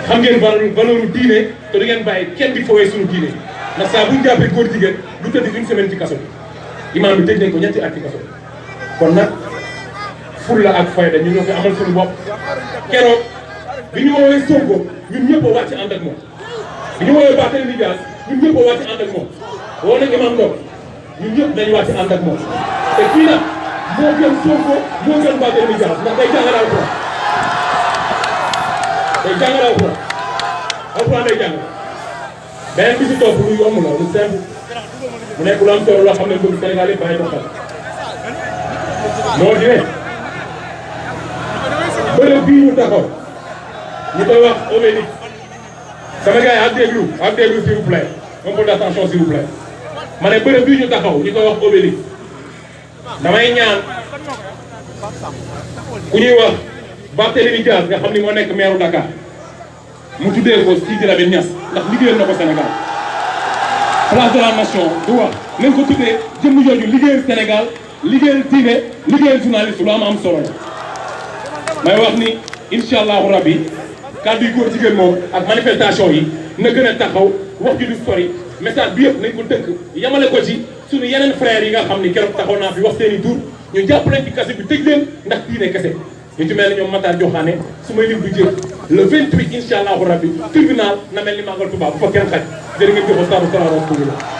xam ngeen valeur diine te du ngeen bàyyi kenn di fowee suñu diine ndax saa bu ñu jàppee góor jigéen du tëdd une semaine ci kaso bi imaam bi tëj nañ ko ñetti at ci kaso bi kon nag fulla ak fayda ñu ñoo koy amal suñu bopp keroog bi ñu woowee Sonko ñun ñëpp a wàcc ànd ak moom bi ñu woowee Barthélémy Dias ñun ñëpp a wàcc ànd ak moom woo nañ imaam Ndao ñun ñëpp dañu wàcc ànd ak moom te kii nag moo gën Sonko moo gën Barthélémy Dias ndax day jàngale alxuraan day jàngale alxuraan day jàngale beneen bi si topp lu yomb la lu simple mu nekk lu am solo loo xam ne bëgg Sénégal yi bàyyi ko xel moo di ne bërëb bii ñu taxaw ñu koy wax Obélisque sama gars yi ak déglu s'il vous plaît un peu d'attention s'il vous plaît ma ne bërëb bii ñu taxaw ñu koy wax Obélisque damay ñaan ku ñuy wax Barthélémy Dias nga xam ni moo nekk maire Dakar mu tuddee ko Sidi Lamine Niass ndax liggéeyal na ko Sénégal place de la nation du wax nañ ko tuddee jëmm jooju liggéeyal Sénégal liggéeyal diine liggéeyal journaliste lu am solo la may wax ni incha allahu rabbi kàddu yi góor jigéen moom ak manifestation yi na gën a taxaw wax ju du sori message bi yëpp nañ ko tënk yamale ko ci suñu yeneen frères yi nga xam ni keroog taxaw naa fi wax seen i tur ñu jàpp leen ci kase bi tëj leen ndax diine kese ñu ci mel ne ñoom Matar Joxaane su may lim du jël le 28 incha allahu rabbi tribunal na mel ni Magal Touba bu fa kenn xaj jërë ngeen jëf salaamaaleykum